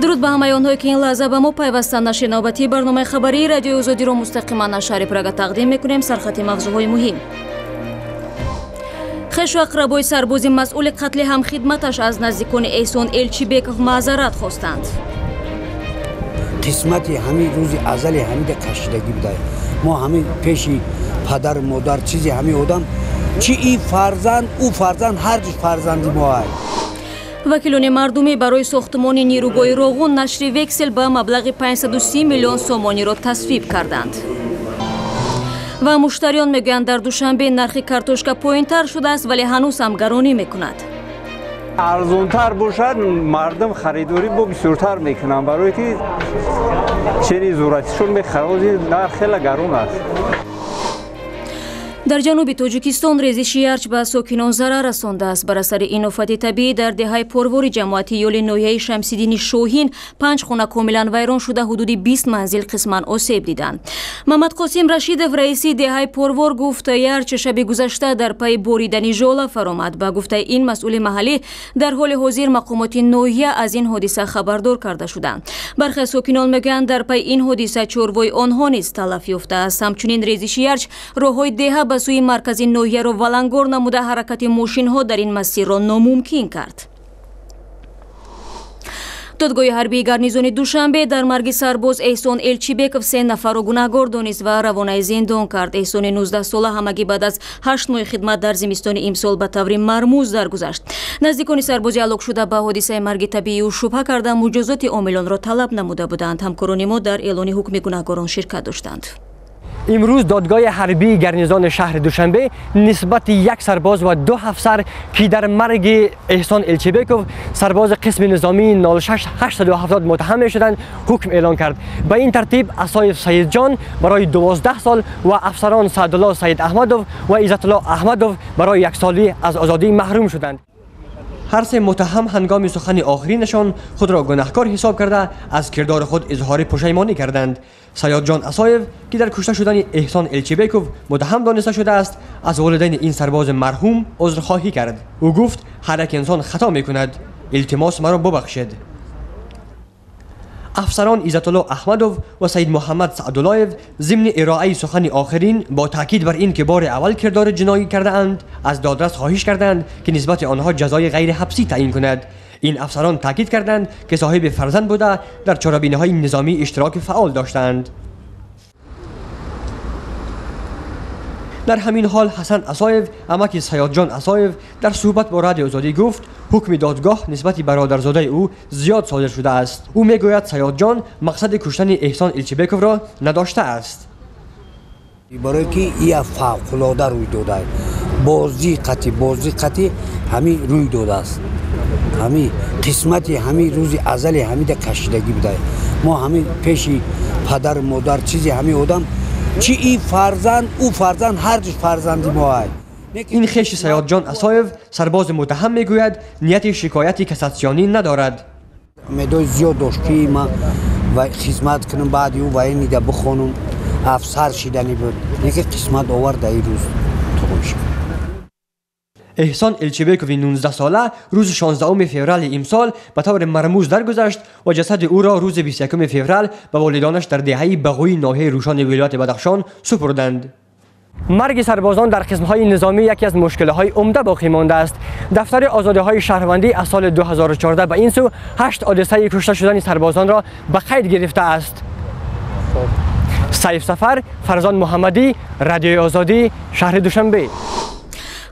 Дуруд ба ҳамаи онҳое, ки ин лаҳза ба мо пайвастанд. Нашри навбатии барномаи хабарии Радиои Озодиро мустақиман аз шаҳри Прага тақдим мекунем. Сархати мавзӯъҳои муҳим. Хешу ақрабои сарбози масъули қатли ҳамхидматаш аз наздикони Эҳсон Элчибеков маъзарат хостанд. Қисмати ҳамин рӯзи азали ҳамида кашидагӣ буда. Мо ҳамин пеши падару модар чизи ҳамин одам, чи ин фарзанд, ӯ фарзанд, ҳар ду фарзанди мо ай. Вакилони мардумӣ барои сохтмони нерӯгоҳи Роғун нашри вексел ба маблағи 530 миллион сомониро тасвиб карданд. Ва муштариён мегӯянд, дар Душанбе нархи картошка поинтар шудааст, вале ҳанӯз ҳам гаронӣ мекунад. Арзонтар бошад, мардум харидорӣ бо бисёртар мекунанд, барое ки чени зуратишон мехарад, нарх хеле гарон аст. Дар ҷануби Тоҷикистон резиши ярч ба сокинон зарар расондааст. Бар асари ин офати табиӣ дар деҳаи Порвори ҷамоати Ёли ноҳияи Шамсиддини Шоҳин 5 хона комилан вайрон шуда, ҳудуди 20 манзил қисман осеб диданд. Мамадқосим Рашидов, раиси деҳаи Порвор, гуфт, ярч шаби гузашта дар пайи боридани жола фаромад. Ба гуфтаи ин масъули маҳаллӣ, дар ҳоли ҳозир мақомоти ноҳия аз ин ҳодиса хабардор карда шуданд. Бархе сокинон мегӯянд, дар пайи ин ҳодиса чорвои онҳо низ талаф ёфтааст. Ҳамчунин резиши ярч роҳҳои деҳа ба сӯи маркази ноҳияро валангор намуда, ҳаракати мошинҳо дар ин масирро номумкин кард. Додгоҳи ҳарбии гарнизони Душанбе дар марги сарбоз Эҳсон Элчибеков 3 нафарро гунаҳгор донист ва равонаи зиндон кард. Эҳсони 19сола ҳамагӣ баъд аз 8 моҳи хидмат дар зимистони имсол ба таври мармуз даргузашт. Наздикони сарбози ҳалокшуда ба ҳодисаи марги табиӣ ӯ шубҳа карда, муҷозоти омилонро талаб намуда буданд. Ҳамкорони мо дар эълони ҳукми гунаҳгорон ширкат доштанд. Имрӯз додгоҳи ҳарбии гарнизони шаҳри Душанбе нисбати 1 сарбоз ва 2 афсар, ки дар марги Эҳсон Элчибеков, сарбози қисми низомии 06870 муттаҳам мешуданд, ҳукм эълон кард. Ба ин тартиб Асоев Саидҷон барои 12 сол ва афсарон Саъдулло Саид Аҳмадов ва Иззатулло Аҳмадов барои 1 солӣ аз озодӣ маҳрум шуданд. Ҳар се муттаҳам ҳангоми сухани охиринашон худро гунаҳкор ҳисоб карда, аз кирдори худ изҳори пушаймонӣ карданд. Саёдҷон Асоев, ки дар кушта шудани Эҳсон Элчибеков муттаҳам дониста шудааст, аз волидайни ин сарбози марҳум узрхоҳӣ кард. Ӯ гуфт, ҳар як инсон хато мекунад, илтимос маро бубахшед. Афсарон Иззатулло Аҳмадов ва Саид Муҳаммад Саъдуллоев зимни ироаи сухани охирин бо таъкид бар ин ки бори аввал кирдори ҷиноӣ кардаанд, аз додрас хоҳиш карданд, ки нисбати онҳо ҷазои ғайриҳабсӣ таъин кунад. Ин афсарон таъкид карданд, ки соҳиби фарзанд буда, дар чорабиниҳои низомӣ иштироки фаъол доштанд. Дар ҳамин ҳол Ҳасан Асоев, амаки Саёдҷон Асоев, дар суҳбат бо Радиои Озодӣ гуфт, ҳукми додгоҳ нисбати бародарзодаи ӯ зиёд содир шудааст. Ӯ мегӯяд, Саёдҷон мақсади куштани Эҳсон Элчибековро надоштааст. Барое ки ия фавқулода рӯй додааст, бозӣ қатъи ҳамин рӯй додааст. Ҳамин қисмати ҳамин рӯзи азали ҳамида кашидагӣ буда. Мо ҳамин пеши падару модар чизи ҳамин одам, чи ин фарзанд, ӯ фарзанд, ҳар ду фарзанди мо ай. Ин хеши Саёдҷон Асоев, сарбози муттаҳам, мегӯяд, нияти шикояти кассатсионӣ надорад. Умедҳои зиёд дошт, ки ман хизмат кунам, баъди ӯ военныйда бихонам, афсар шиданӣ буд. Лекин қисмат овард, дар ин рӯз туғум шуд. Эҳсон Элчибекови 19сола рӯзи 16 феврали имсол ба таври мармуз даргузашт ва ҷасади ӯро рӯзи 21 феврал ба волидонаш дар деҳаи Бағӯи ноҳияи Рӯшони вилояти Бадахшон супурданд. Марги сарбозон дар қисмҳои низомӣ яке аз мушкилиҳои умда боқӣ мондааст. Дафтари озодиҳои шаҳрвандӣ аз соли 2014 ба ин сӯ 8 ҳодисаи кушта шудани сарбозонро ба қайд гирифтааст. Сайф Сафар, Фарзон Муҳаммадӣ, Радиои Озодӣ, шаҳри Душанбе.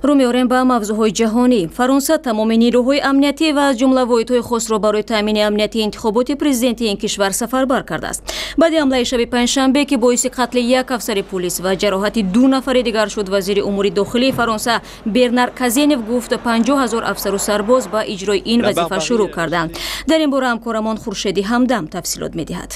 Рӯ меорем ба мавзӯъҳои ҷаҳонӣ. Фаронса тамоми нерӯҳои амниятӣ ва аз ҷумла воҳидҳои хосро барои таъмини амнияти интихоботи президенти ин кишвар сафарбар кардааст. Баъди ҳамлаи шаби панҷшанбе, ки боиси қатли 1 афсари пулис ва ҷароҳати 2 нафари дигар шуд, вазири умури дохилии Фаронса Бернар Казенев гуфт, 50 000 афсару сарбоз ба иҷрои ин вазифа шурӯъ карданд. Дар ин бора ҳамкорамон Хуршеди Ҳамдам тафсилот медиҳад.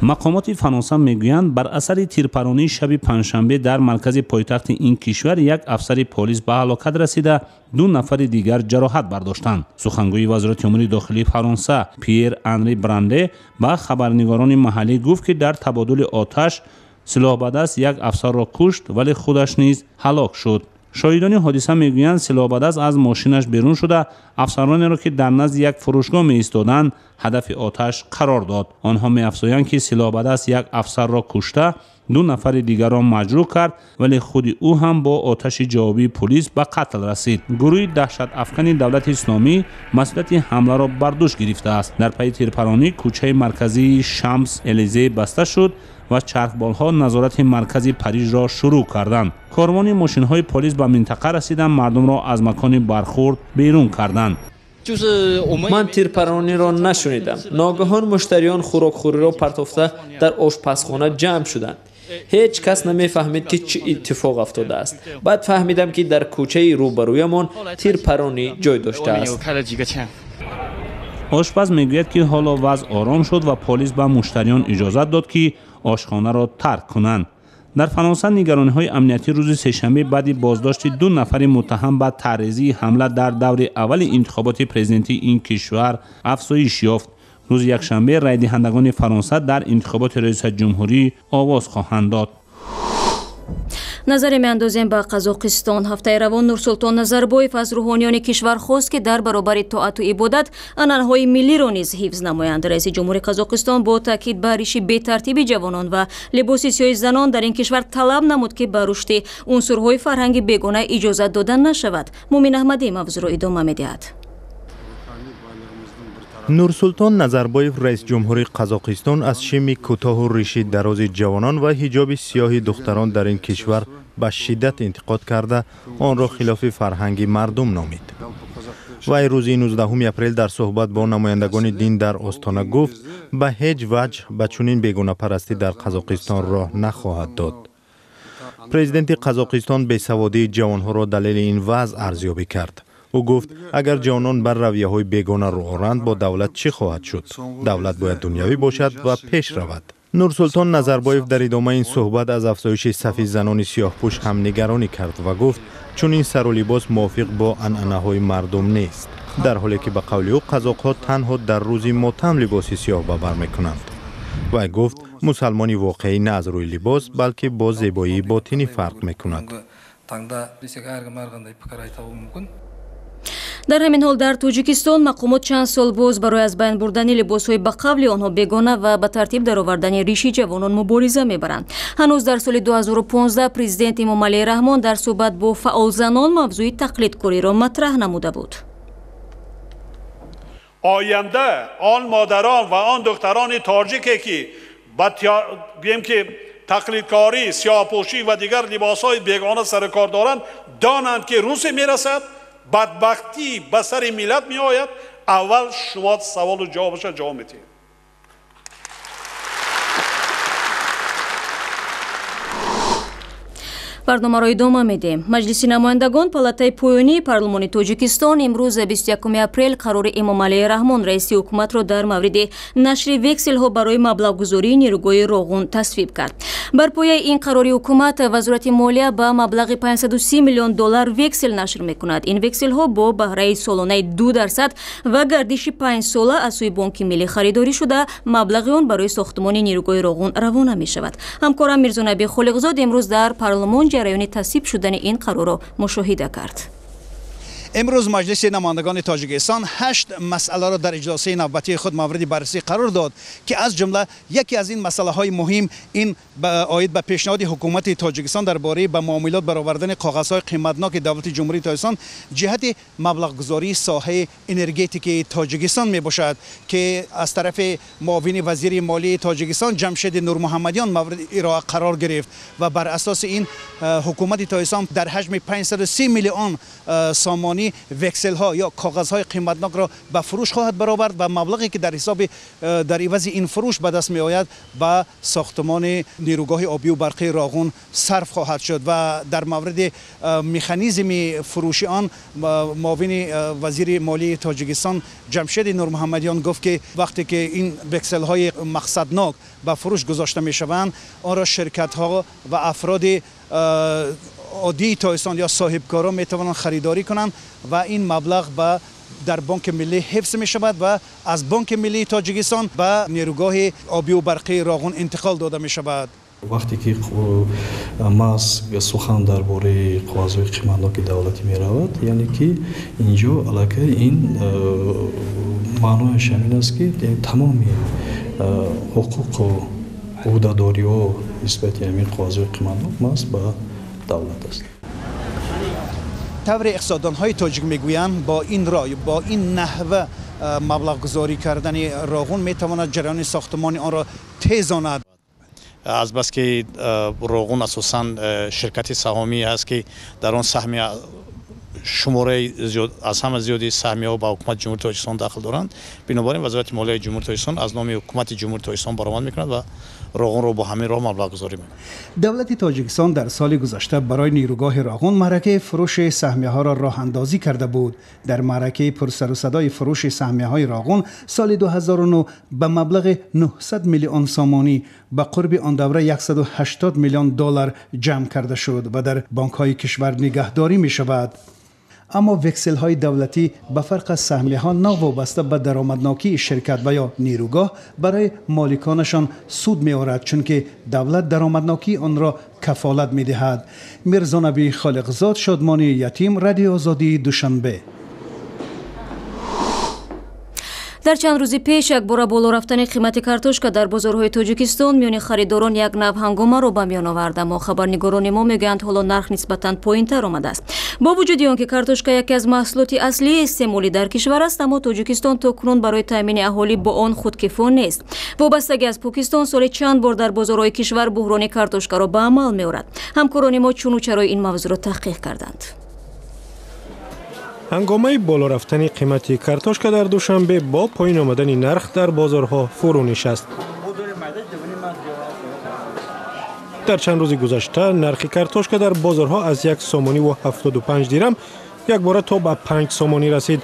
Мақомоти Фаронса мегӯянд, бар асари тирпаронии шаби панҷшанбе дар маркази пойтахти ин кишвар як афсари полис ба ҳалокат расида, 2 нафари дигар ҷароҳат бардоштанд. Сухангӯи вазорати умури дохилии Фаронса Пьер Анри Бранде ба хабарнигорони маҳаллӣ гуфт, ки дар табодули оташ силоҳбадаст як афсарро кушт, вале худаш низ ҳалок шуд. Шоҳидони ҳодиса мегӯянд, силоҳбадаст аз мошинаш берун шуда, афсаронеро, ки дар назди як фурӯшгоҳ меистоданд, ҳадафи оташ қарор дод. Онҳо меафзоянд, ки силоҳбадаст як афсарро кушта, ду нафари дигарро маҷрӯҳ кард, вале худи ӯ ҳам бо оташи ҷавобии пулис ба қатл расид. Гурӯҳи даҳшатафкани давлати исломӣ масъулияти ҳамларо бар дӯш гирифтааст. Дар пайи тирпаронӣ кӯчаи марказии Шамс Элизе баста шуд ва чархболҳо назорати маркази Парижро шурӯъ карданд. Корвони мошинҳои полис ба минтақа расиданд, мардумро аз макони бархӯрд берун карданд. Ман тирпарониро нашунидам. Ногаҳон муштариён хӯрокхӯриро партофта дар ошпазхона ҷамъ шуданд. Ҳеҷ кас намефаҳмид, ки чӣ иттифоқ афтодааст. Баъд фаҳмидам, ки дар кӯчаи рӯбарӯямон тирпаронӣ ҷой доштааст. Ошпаз мегӯяд, ки ҳоло вазъ ором шуд ва полис ба муштариён иҷозат дод, ки ошхонаро тарк кунанд. Дар Фаронса нигарониҳои амниятӣ рӯзи сешанбе баъди боздошти ду нафари муттаҳам ба таррезии ҳамла дар даври аввали интихоботи президентии ин кишвар афзоиш ёфт. Рӯзи якшанбе райдиҳандагони Фаронса дар интихоботи раёсати ҷумҳурӣ овоз хоҳанд дод. Назаре меандозем ба Қазоқистон. Ҳафтаи равон Нурсултон Назарбоев аз рӯҳониёни кишвар хост, ки дар баробари тоату ибодат анъанаҳои миллиро низ ҳифз намоянд. Раиси ҷумҳури Қазоқистон бо таъкид ба риши бетартиби ҷавонон ва либоси сиёҳи занон дар ин кишвар талаб намуд, ки ба рушди унсурҳои фарҳанги бегона иҷозат дода нашавад. Мумин Аҳмадӣ мавзӯъро идома медиҳад. Нурсултон Назарбоев, раис ҷумҳури Қазоқистон, аз шими кӯтоҳу риши дарози ҷавонон ва ҳиҷоби сиёҳи духтарон дар ин кишвар ба шиддат интиқод карда, онро хилофи фарҳанги мардум номид. Вай рӯзи 19 апрел дар суҳбат бо намояндагони дин дар Остона гуфт, ба ҳеҷ ваҷҳ ба чунин бегонапарастӣ дар Қазоқистон роҳ нахоҳад дод. Президенти Қазоқистон бесаводии ҷавонҳоро далели ин вазъ арзёбӣ кард. Ӯ гуфт, агар ҷавонон бар равияҳои бегона рӯ оранд, бо давлат чӣ хоҳад шуд? Давлат бояд дунявӣ бошад ва пеш равад. Нурсултон Назарбоев дар идомаи ин суҳбат аз афзоиши сафи занони сиёҳпӯш ҳам нигаронӣ кард ва гуфт, чунин сару либос мувофиқ бо анъанаҳои мардум нест, дар ҳоле ки ба қавли ӯ қазоқҳо танҳо дар рӯзи мотам либоси сиёҳ ба бар мекунанд. Вай гуфт, мусалмони воқеӣ на аз рӯи либос, балки бо зебоии ботинӣ фарқ мекунад. Дар ҳамин ҳол дар Тоҷикистон мақомот чанд сол боз барои аз байн бурдани либосҳои ба қавли онҳо бегона ва ба тартиб даровардани риши ҷавонон мубориза мебаранд. Ҳанӯз дар соли 2015 президент Эмомалӣ Раҳмон дар суҳбат бо фаъолзанон мавзӯи тақлидкориро матраҳ намуда буд. Оянда он модарон ва он духтарони тоҷике, ки гӯем ки тақлидкорӣ, сиёҳпӯшӣ ва дигар либосҳои бегона сарукор доранд, донанд, ки рӯзе мерасад, бадбахтӣ ба сари миллат меояд. Аввал шумо саволу ҷавобаша ҷавоб медиҳед. Барномаро идома медиҳем. Маҷлиси намояндагон, палатаи поёнии парлумони Тоҷикистон, имрӯз 21 апрел қарори Эмомалӣ Раҳмон, раиси ҳукуматро дар мавриди нашри векселҳо барои маблағгузории нерӯгоҳи Роғун тасвиб кард. Бар пояи ин қарори ҳукумат, Вазорати молия ба маблағи 530 миллион доллар вексел нашр мекунад. Ин векселҳо бо баҳраи солонаи 2% ва гардиши 5-сола аз сӯи Бонки Миллӣ харидорӣ шуда, маблағи он барои сохтмони нерӯгоҳи Роғун равона мешавад. Ҳамкорам Мирзонаби Холиқзод имрӯз дар парлумон ҷараёни тасвиб шудани ин қарорро мушоҳида кард. Имрӯз Маҷлиси намояндагони Тоҷикистон 8 масъаларо дар иҷлосаи навбатии худ мавриди баррасӣ қарор дод, ки аз ҷумла яке аз ин масъалаҳои муҳим ин оид ба пешниҳоди ҳукумати Тоҷикистон дар бораи ба муомилот баровардани коғазҳои қиматноки давлати Ҷумҳурии Тоҷикистон ҷиҳати маблағгузории соҳаи энергетикии Тоҷикистон мебошад, ки аз тарафи муовини вазири молии Тоҷикистон Ҷамшеди Нурмуҳаммадиён мавриди ироа қарор гирифт ва бар асоси ин ҳукумати Тоҷикистон дар ҳаҷми 530 миллион сомонӣ векселҳо ё коғазҳои қиматнокро ба фурӯш хоҳад баровард ва маблағе ки дар ҳисоби дар ивази ин фурӯш ба даст меояд, ба сохтмони нерӯгоҳи обию барқии Роғун сарф хоҳад шуд. Ва дар мавриди механизми фурӯши он муовини вазири молии Тоҷикистон Ҷамшеди Нурмуҳаммадиён гуфт, ки вақте ки ин векселҳои мақсаднок ба фурӯш гузошта мешаванд, онро ширкатҳо ва афроди оддии Тоҷикистон ё соҳибкорон метавонанд харидорӣ кунанд ва ин маблағ ба дар Бонки Миллӣ ҳифз мешавад ва аз Бонки Миллии Тоҷикистон ба нерӯгоҳи обию барқии Роғун интиқол дода мешавад. Вақте ки маҳз сухан дар бораи қоғазҳои қиматноки давлатӣ меравад, яъне ки инҷо аллакай ин маънояш ҳамин аст, ки тамоми ҳуқуқу ӯҳдадориҳо нисбати ҳамин қоғазҳои қиматнок маҳз ба давлат аст. Тавре иқтисоддонҳои тоҷик мегӯянд, бо ин рой, бо ин наҳва маблағгузорӣ кардани Роғун метавонад ҷараёни сохтмони онро тезонад. Азбаски Роғун асосан ширкати саҳомӣ аст, ки дар он саҳми шумораи аз ҳама зиёди саҳмиҳо ба ҳукумати Ҷумҳурии Тоҷикистон дахл доранд. Бинобар ин Вазорати молияи Ҷумҳурии Тоҷикистон аз номи ҳукумати Ҷумҳурии Тоҷикистон баромад мекунад ва Роғунро бо ҳамин роҳ маблағгузорӣ мекунад. Давлати Тоҷикистон дар соли гузашта барои нерӯгоҳи Роғун маъракаи фурӯши саҳмияҳоро роҳандозӣ карда буд. Дар маъракаи пурсарусадои фурӯши саҳмияҳои Роғун соли 2009 ба маблағи 900 миллион сомонӣ ба қурби он давра 180 миллион доллар ҷамъ карда шуд ва дар бонкҳои кишвар нигаҳдорӣ мешавад. Аммо векселҳои давлатӣ ба фарқ аз саҳмияҳо новобаста ба даромаднокии ширкат ва ё нерӯгоҳ барои моликонашон суд меорад, чунки давлат даромаднокии онро кафолат медиҳад. Мирзонабӣ Холиқзод, Шодмони Ятим, Радиои Озодии Душанбе. Дар чанд рӯзи пеш якбора боло рафтани қимати картошка дар бозорҳои Тоҷикистон миёни харидорон як нав ҳангомаро ба миён овард, аммо хабарнигорони мо мегӯянд, ҳоло нарх нисбатан поинтар омадааст. Бо вуҷуди он ки картошка яке аз маҳсулоти аслии истеъмолӣ дар кишвар аст, аммо Тоҷикистон то кунун барои таъмини аҳолӣ бо он худкифо нест. Вобастагӣ аз Покистон соли чанд бор дар бозорҳои кишвар буҳрони картошкаро ба амал меорад. Ҳамкорони мо чуну чарои ин мавзӯъро таҳқиқ карданд. Ҳангомаи боло рафтани қимати картошка дар Душанбе бо поин омадани нарх дар бозорҳо фурӯ нишаст. Дар чанд рӯзи гузашта нархи картошка дар бозорҳо аз 1 сомонӣ ва 75 дирам якбора то ба 5 сомонӣ расид.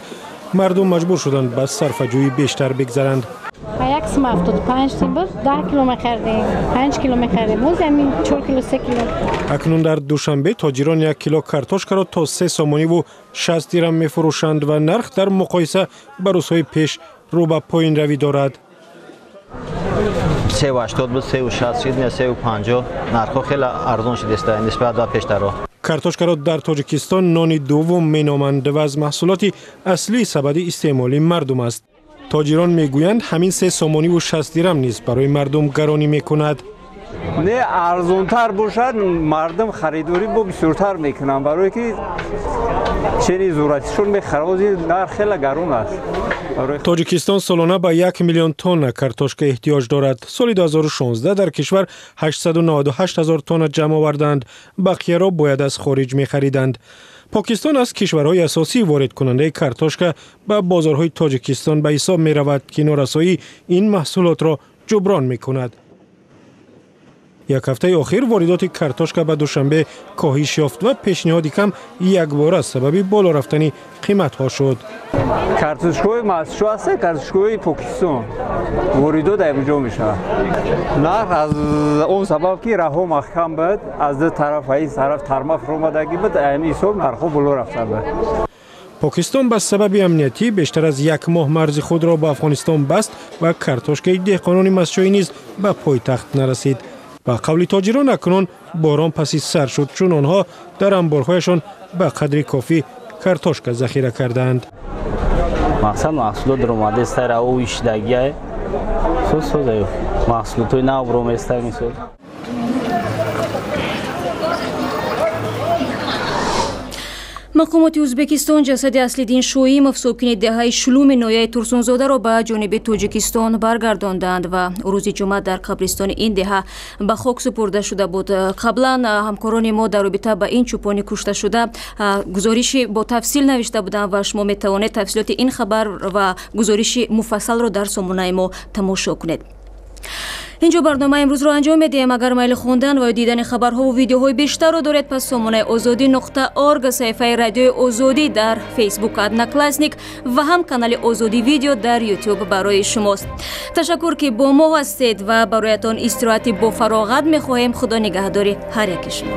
Мардум маҷбур шуданд ба сарфаҷӯӣ бештар бигзаранд. Ба 1,75 буд, 10 кило мехардем, 5 кило мехардем, боз ҳамин 4 кило, 3 кило. Акнун дар Душанбе тоҷирон 1 кило картошкаро то 3 сомонӣ ва 60 дирам мефурӯшанд ва нарх дар муқоиса ба рӯзҳои пеш рӯ ба поинравӣ дорад. 3,80 буд, 3,60 шуд, 3,50. Нархҳо хеле арзон шудааст нисбат ба пештарҳо. Картошкаро дар Тоҷикистон нони дуввум меноманд ва аз маҳсулоти аслии сабади истеъмолии мардум аст. Тоҷирон мегӯянд, ҳамин 3 сомонӣ ва 60 дирам низ барои мардум гаронӣ мекунад. Не, арзонтар бошад, мардум харидорӣ бо бисёртар мекунанд, барое ки чени зуратишон мехарад, нарх хеле гарон аст. Тоҷикистон солона ба 1 миллион тонна картошка эҳтиёҷ дорад. Соли 2016 дар кишвар 898 ҳазор тонна ҷамъ оварданд. Бақияро бояд аз хориҷ мехариданд. Покистон аз кишварҳои асосии воридкунандаи картошка ба бозорҳои Тоҷикистон ба ҳисоб меравад, ки норасоии ин маҳсулотро ҷуброн мекунад. Як ҳафтаи охир воридоти картошка ба Душанбе коҳиш ёфт ва пешниҳоди кам якбора сабаби боло рафтани қиматҳо шуд. Картошкаҳои маҳсулшо ҳастанд, картошкаҳои Покистон воридот инҷо мешавад. Нарх аз он сабаб ки раҳо маҳкам буд, аз ду тараф ин тараф тарма фуромадагӣ буд, ҳамин ҳисоб нархҳо боло рафта буд. Покистон ба сабаби амниятӣ бештар аз як моҳ марзи худро ба Афғонистон баст ва картошкаи деҳқонони масҷоӣ низ ба пойтахт нарасид. Ба қавли тоҷирон, акнун борон паси сар шуд, чун онҳо дар анборҳояшон ба қадри кофӣ картошка захира кардаанд. Мақсад маҳсулот даромадааст, раву ишдагиай созсозаю маҳсулотҳои нав роместа мисол. Мақомоти Ӯзбекистон ҷасади Аслиддин Шоимов, сокини деҳаи Шулуми ноҳияи Турсунзодаро ба ҷониби Тоҷикистон баргардонданд ва рӯзи ҷумъа дар қабристони ин деҳа ба хок супурда шуда буд. Қаблан ҳамкорони мо дар робита ба ин чӯпони кушташуда гузориши бо тафсил навишта буданд ва шумо метавонед тафсилоти ин хабар ва гузориши муфассалро дар сомонаи мо тамошо кунед. Инҷо барномаи имрӯзро анҷом медиҳем. Агар майли хондан ва ё дидани хабарҳову видеоҳои бештарро доред, пас сомонаи озодӣ.орг, саҳифаи радиои Озодӣ дар Фейсбук, Одноклассник ва ҳам канали Озодӣ видео дар Ютуб барои шумост. Ташаккур, ки бо мо ҳастед ва бароятон истироҳати бофароғат мехоҳем. Худо нигаҳдори ҳар яки шумо.